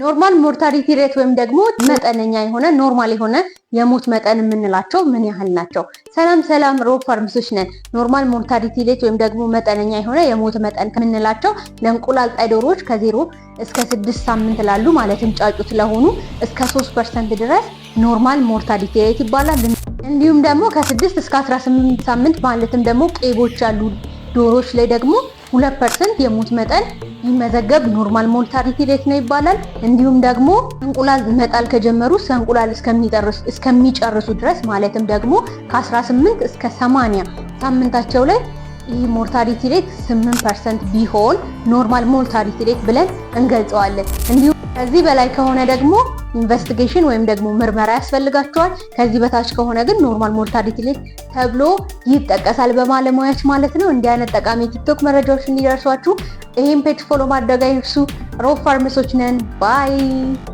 Normal mortality rate ወይም ደግሞ መጠነኛ የሆነ፣ normal የሆነ የሞት መጠን የምንላቸው ምን ያህል ናቸው? ሰላም ሰላም፣ ሮብ ፋርምሶች ነን። Normal mortality rate ወይም ደግሞ መጠነኛ የሆነ የሞት መጠን የምንላቸው ለእንቁላል ጣይ ዶሮዎች ከ0 እስከ 6 ሳምንት ላሉ፣ ማለትም ጫጩት ለሆኑ፣ እስከ 3% ድረስ normal mortality rate ይባላል። እንዲሁም ደግሞ ከ6 እስከ 18 ሳምንት፣ ማለትም ደግሞ ቄቦች ያሉ ዶሮዎች ላይ ደግሞ 2% የሞት መጠን ቢመዘገብ normal mortality rate ነው ይባላል። እንዲሁም ደግሞ እንቁላል መጣል ከጀመሩ እስከ እንቁላል እስከሚጨርሱ ድረስ፣ ማለትም ደግሞ ከ18 እስከ 80 ሳምንታቸው ላይ ይህ mortality rate 8% ቢሆን normal mortality rate ብለን እንገልጸዋለን። እንዲሁም ከዚህ በላይ ከሆነ ደግሞ investigation ወይም ደግሞ ምርመራ ያስፈልጋቸዋል። ከዚህ በታች ከሆነ ግን normal mortality rate ተብሎ ይጠቀሳል በባለሙያዎች ማለት ነው። እንዲህ አይነት ጠቃሚ ቲክቶክ መረጃዎች እንዲደርሷችሁ ይህን page follow ማድረግ አይርሱ። ሮብ ፋርምሶች ነን። Bye.